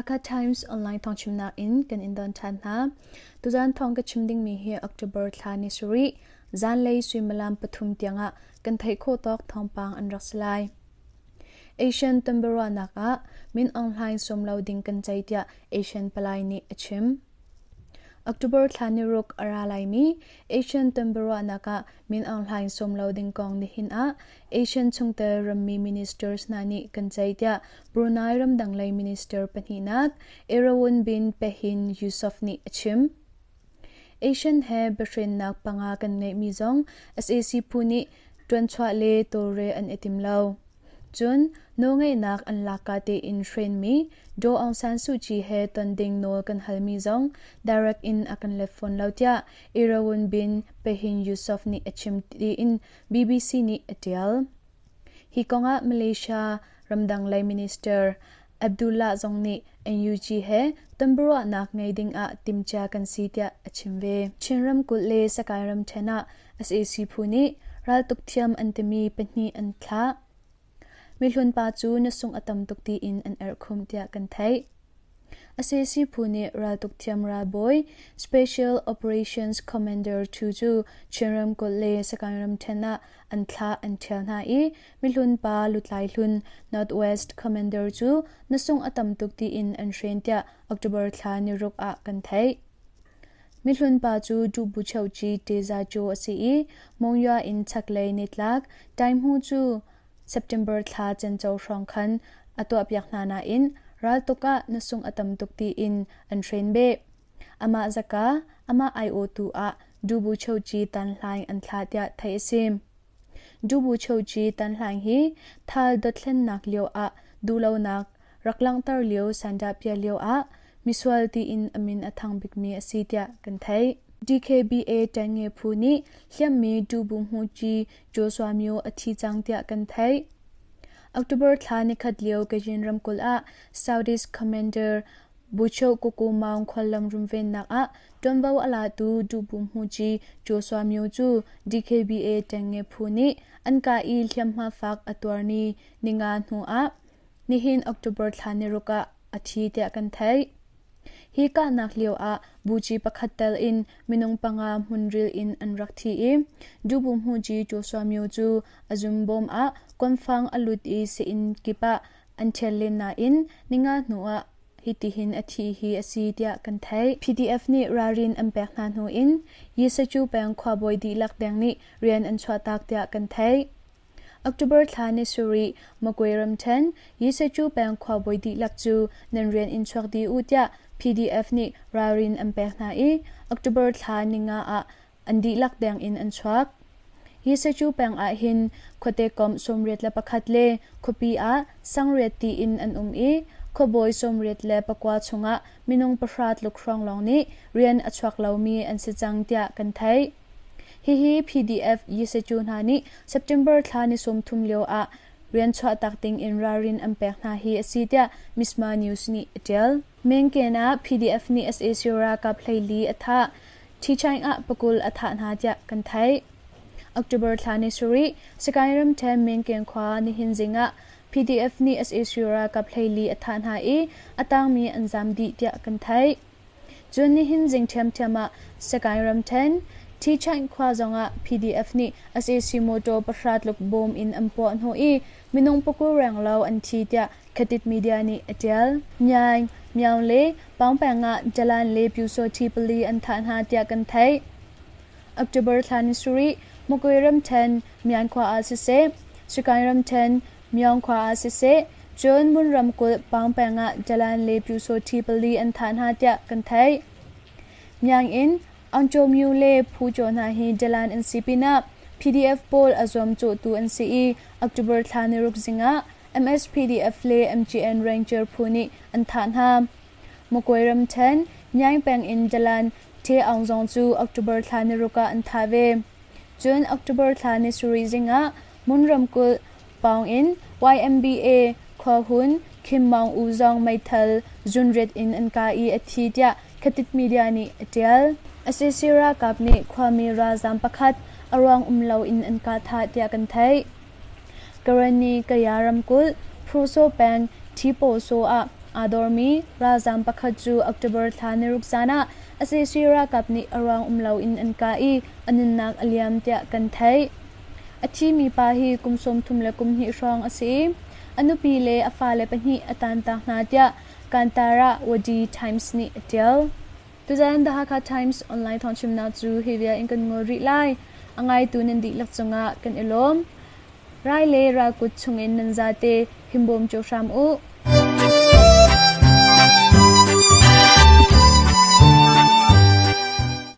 Hakha Times online thawngchimnak in kan in don ṭhan hna. Tuzan thawng ka chim dingmi hi October thla ni sarih zanlei suimilam 3 tiangah kan theih khawh tawk thawngpang an rak si lai. Asian tonbiaruahnak ah Min Aung Hlaing sawm lo ding kan ceih tiah Asian palai nih a chim. October thla ni ruk a ra laimi Asian tonbiaruahnak ah Min Aung Hlaing sawm lo ding kong nihin ah Asian chungtel rammi ministers hna nih kan ceih tiah Brunei ramdang lei minister pahnihnak Erawun bin Pehin Yusof nih a chim. Asian he biahrennak panga kan ngeihmi zong sac phu nih ṭuanchuah le tawlre an i tim lo. Cun nawlngeihnak an lakka tein hrenmi Daw Aung San Suu Kyi he ton ding nawl kan halmi zong direct in a kan let fawn lo tiah Erawun bin Pehin Yusof nih a chim tiin BBC nih a ṭial. Hi kongah Malaysia ramdang lei minister Abdullah zong nih NUG he tonbiaruahnak ngei dingah timhcia kan si tiah a chim ve. Chin ramkulh le Sakae ramṭhen ah sac phu nih raltuk thiam an timi pahnih an thlah. Mihlun pa cu na sungh a tam tuk tiin an erhkhumh tiah kan theih. Sac phu nih raltuk thiam ralbawi Special Operations Commander 2 cu Chin ramkulh le Sagaing ramṭhen ah an thlah an ṭhial hna i mihlun pa lutlai hlun Northwest Commander cu na sungh a tam tuk tiin an hren tiah October thla ni ruk ah kan theih. Mihlun pa cu Duhbu Choci Teza Cho a si i Monywa in chaklei nitlak Taihmu cu September thla cenco hrawng khan a tuahpiak hna nain raltuk ah na sungh a tam tuk tiin an hren beh. Amah zaka, amah aiawhtu ah Dubu Choci Tan Hlaing an thlah tiah theih a si. Dubu Choci Tan Hlaing hi thal dothlennak lio ah duhlonak rak langhter lio sandahpiah lio ah misual tiin a min a thang bikmi a si tiah kan theih. DKBA ṭengnge phu nih hliammi Dubu Hmuci Joshua Myo a thi cang tiah kan theih. October thla nikhat lio Kachin ramkulh ah Saudis commander Buchoh Kuku Maung khuallam runvennak ah ṭuanvo a latu Dubu Hmuci Joshua Myo cu DKBA ṭengnge phu nih an kah i hliamhma fak a tuar ni ninga hnu ah nihin October thla ni ruk ah a thi tiah kan theih. Hi kahnak lio ah buci pakhat tel in minung panga hmunril in an rak thi i Dubu Hmuci Joshua Myo cu a zumbawm ah kuanfang a lut i sii-inn kip ah an ṭhial len nain ninga hnu ah hitihin a thi hi a si tiah kan theih. PDF nih ralrin an pek hna hnu in Yisacu peng khuabawi dihlak deng nih rian an chuahtak tiah kan theih. October thla ni sarih Magwe ramṭhen Yisacu peng khuabawi dihlak cu nan rian in chuak dih u tiah PDF nih ralrin an pek hna i October thla ninga ah an dihlak deng in an chuak. Yisacu peng ah hin khuate komh 81 le khuapi ah sangriat tiin an um i khuabawi 89 chungah minung pahra tluk hrawng lawng nih rian a chuak lomi an si cang tiah kan theih. Hihi PDF Yisacu hna nih September thla ni 30 lio ah rian chuahtak ding in ralrin an pek hna hi a si tiah Misma News nih a ṭial. Mengken ah PDF nih sac ralkap 14 a thah. Ṭhichaing ah pakul a thah hna tiah kan theih. October thla ni sarih, Sagaing ramṭhen Mengken khua nihin zing ah PDF nih sac ralkap 14 a thah hna i a tangmi an zaam dih tiah kan theih. Cun nihin zing ṭhiamṭhiam ah Sagaing ramṭhen Ṭhichaing khua zongah PDF nih sac motor pahra tluk bawm in an puah hnawh i minung pakul renglo an thi tiah Khatit Media nih a ṭial. Myaing, Myaung le Paungpeng ah Jalan le Pyusawṭhi pali an thah hna tiah kan theih. October thla ni sarih, Magwe ramṭhen Myan khua ah siseh, Sagaing ramṭhen Myaung khua ah siseh, cun Mon ramkulh Paungpeng ah Jalan le Pyusawṭhi pali an thah hna tiah kan theih. Myaing in Aung Myu le Phu Kyaw hna hi Jalan an si pinah PDF pawl a zuamcawhtu an si i October thla ni ruk zing ah MSPDF le MGN Ranger phu nih an thah hna. Magway ramṭhen, Myaing peng in Dalan Hte Aung zong cu October thla ni ruk ah an thah ve. Cun October thla ni sarih zing ah Mon ramkulh Paung in YMBA Khuahun Khim Maung U zong meithal zunriat in an kah i a thi tiah Khatit Media nih a ṭial. Sac ralkap nih khuami ralzaam pakhat a ruang um loin an kah thah tiah kan theih. Karenni Kaya ramkulh Hpruso peng Ṭhipaw ah Aa dormi ralzaam pakhat cu October thla niruk zan ah sac ralkap nih a ruang um loin an kah i a nunnak a liam tiah kan theih. A thimi pa hi kum 32 hrawng a si i a nupi le a fale pahnih a taantak hna tiah Kantara Wadi Times nih a ṭial. Tuzan The Hakha Times online thawngchimnak cu hi vial in kan ngol rih lai. A ngaitu nan dihlak cungah kan i lawm. Rai le ralkut chungin nan zate himbawm cio hram u.